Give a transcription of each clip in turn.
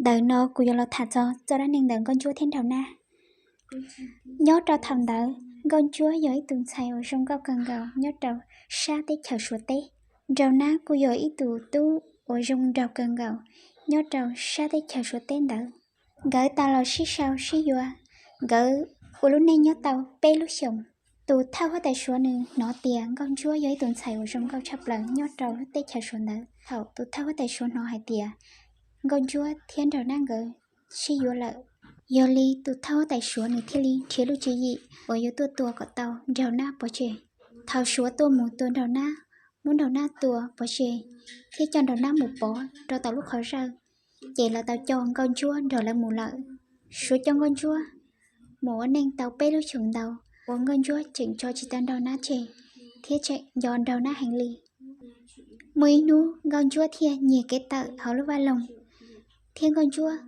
Ntawm no kuv yuav los tham txog txoj dab neeg ntawm Nkauj Ntsuab thiab Nraug Nab. Nyob rau thaum ntawd, Nkauj Ntsuab yog ib tus ntxhais uas zoo nkauj kawg nkaus nyob rau sab teb chaws Suav teb. Nraug Nab kuj yog ib tus tub uas zoo nraug kawg nkaus nyob rau sab teb chaws Suav teb ntawd. Nkawd tau los sib sau sib yuav, nkawd ua lub neej nyob tau peb lub xyoos. Tus thawj huab tais Suav nws hnov tias Nkauj Ntsuab yog ib tus ntxhais uas zoo nkauj tshaj plaws nyob rau lub teb chaws Suav ntawd. Thaum tus thawj huab tais Suav hnov hais tias Nkauj Ntsuab thiab Nraug Nab nkawd sib yuav lawm, yog li tus thawj huab tais Suav nws thiaj li nrhiav lub tswv yim uas yuav tuaj tua kom tau Nraug Nab pov tseg. Thaum Suav tuaj mus tua Nraug Nab, muab Nraug Nab tua pov tseg, thiab coj Nraug Nab mus pov rau tom lub qhov zawj, ces lawv tau coj Nkauj Ntsuab nrog lawv mus lawm. Suav coj Nkauj Ntsuab mus ua neej tau peb lub xyoos ntau, uas Nkauj Ntsuab tseem tso tsis tau Nraug Nab tseg, thiab tseem nco Nraug Nab heev li. Muaj ib hnub Nkauj Ntsuab thiaj nyiag kev tawm hauv lub vaj loog, thiab Nkauj Ntsuab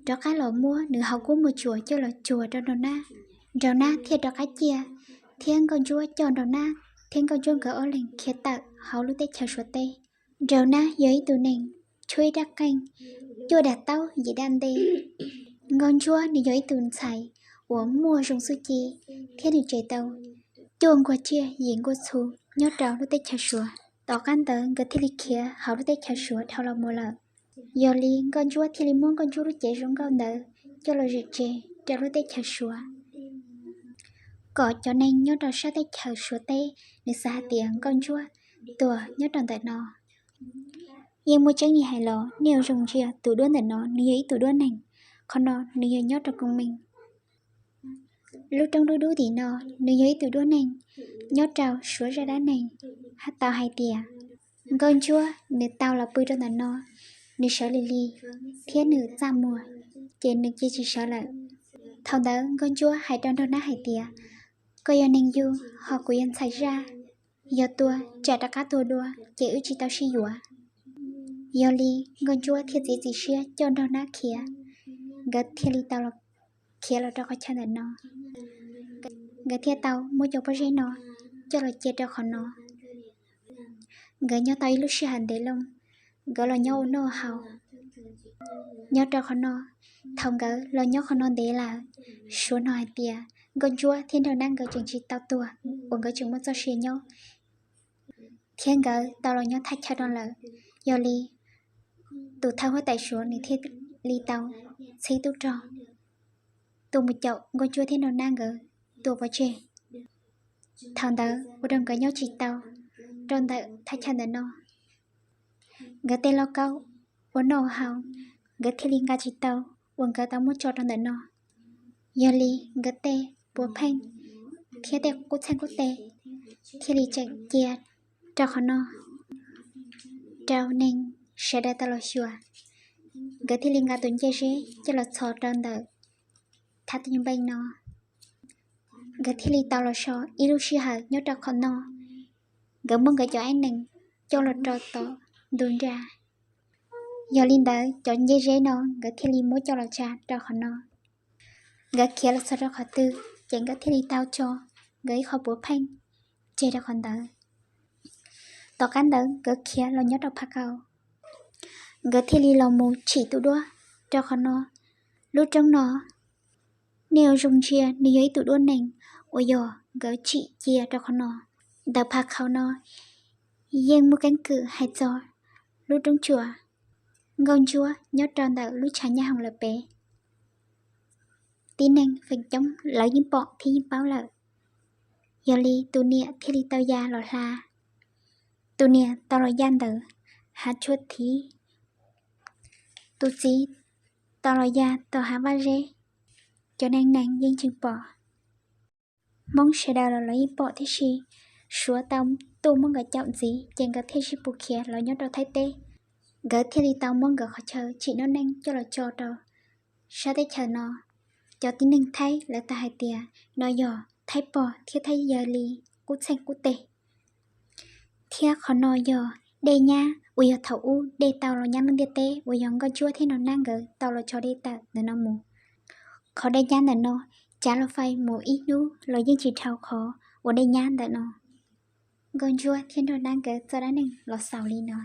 rov qab los muab nws hauv kub muag tsuas coj los tsuag rau Nraug Nab. Nraug Nab thiaj rov qab ciaj, thiab Nkauj Ntsuab coj Nraug Nab thiab Nkauj Ntsuab nkawd ob leeg khiav tawm hauv lub teb chaws Suav teb. Nraug Nab yog ib tug neeg tshuab ib rab qeej, cuaj dag taub yim daj nte. Nkauj Ntsuab nws yog ib tus ntxhais uas muaj zoo xub ci, thiab nws tseem tau cuaj nkuaj tsiaj yim nkuaj txhu nyob rau lub teb chaws Suav. Tom qab ntawd nkawd thiaj li khiav hauv lub teb chaws Suav dhau los mus lawm. Yog li Nkauj Ntsuab thiaj li muab Nkauj Ntsuab lub cev zoo nkauj ntawd coj los zwm tseg rau lub teb chaws Suav, kom cov neeg nyob rau sab teb chaws Suav teb nws xav hais tias Nkauj Ntsuab tuag nyob rau ntawm no. Yeej muaj tseeb li hais los nej ua zoo ntsia tus duab ntawm no, nws yog ib tug duab neeg. Qhov no nws yog nyob rau Koo Meej. Lub roob dub dub tim no, nws yog ib tug duab neeg nyob rau Suav zaj dab neeg, tau hais tias Nkauj Ntsuab nws tau los pw rau ntawm no, nws sawv lig lig thiab nws txaj muag, ces nws cia tsis sawv lawm. Thaum ntawd Nkauj Ntsuab hais rau Nraug Nab hais tias, koj yog neeg yug, ho kuv yog ntxhais zaj, yog tua tsam rov qab tuag dua ces wb tsis tau sib yuav. Yog li Nkauj Ntsuab thiaj txiav txim siab coj Nraug Nab khiav, nkawd thiaj li tau los khiav los rau qhov chaw ntawm no. Nkawd thiaj tau muab cov pob zeb no coj los cia rau qhov no. Nkawd nyob tau ib lub sij hawm ntev loo, nkawd los nyob ua noj haus nyob rau qhov no. Thaum nkawd los nyob qhov no ntev lawm, Suav hnov hais tias Nkauj Ntsuab thiab Nraug Nab nkawd tseem tsis tau tuag, uas nkawd tseem muaj txoj sia nyob, thiab nkawd tau los nyob thaj chaw no lawm. Yog li tus thawj huab tais Suav nws thiaj li tau txhib tub rog tuaj mus caum Nkauj Ntsuab thiab Nraug Nab nkawd tua pov tseg. Thaum ntawd ua rau nkawd nyob tsis tau rau ntawm thaj chaw ntawm no. Nkawd tej lauj kaub ua noj ua haus, nkawd thiaj li nqa tsis tau uas nkawd tau muab tso rau ntawm no. Yog li nkawd tej puav pheej thiab tej qub txheej qub teg thiaj li tseem cia rau qhov no rau neeg sawv daws tau los xyuas. Nkawd thiaj li nqa tus ncej zeb coj los txhos rau ntawm thaj teb nyuag npeej no. Nkawd thiaj li tau los so ib lub sij hawm nyob rau qhov no. Nkawd muab nkawd cov aib nees coj los rau tom ntug nra. Yog li ntawd cov ncej zeb no nkawd thiaj li muab coj los tsa rau qhov no. Nkawd khiav los txog rau qhov twg ces nkawd thiaj li tau tso nkawd ib qho puav pheej tseg rau qhov ntawd. Tom qab ntawd nkawd khiav los nyob rau Phav Khau, nkawd thiaj li los mus tsim tus duab rau qhov no. Lub roob no nej ua zoo ntsia, nws yog ib tug duab neeg uas yog nkawd tsim cia rau qhov no. Ntawm Phav Khau no yeej muaj keeb kwm hais txog lub roob tsuas Nkauj Ntsuab nyob rau ntawm lub tshav nyab hoom lawm pem. Tib neeg feem coob lawv yeej pom thiab yeej paub lawm. Yog li tus niam thiaj li tau ya los hla. Tus niam tau los ya ntawm hav tshuaj thiv, tus txiv tau los ya tom hav vaj zeb. Cov neeg neeg yeej tseem pom. Hmoob sawv daws los lawv yeej pom tib si. Suav tau tuaj muab nkawd caum ntxiv ces nkawd thiaj sib pus khiav los nyob rau Thaib teb. Nkawd thiaj li tau muab nkawd qhov chaw tsim noob neej coj los tso rau sab teb chaws no. Cov tib neeg Thaib lawv tau hais tias no yog Thaib pog thiab Thaib yawg li qub txheej qub teg. Thiab qhov no yog dej nyab uas yog thaum ub dej tau los nyab lub ntiaj teb uas yog Nkauj Ntsuab thiab Nraug Nab nkawd tau los tso dej tawm ntawm no mus. Qhov dej nyab ntawm no cav los fais mus ib hnub los yeej tsis dhau qhov uas dej nyab ntawm no. Nkauj Ntsuab thiab Nraug Nab nkawd txoj dab neeg los xaus li no.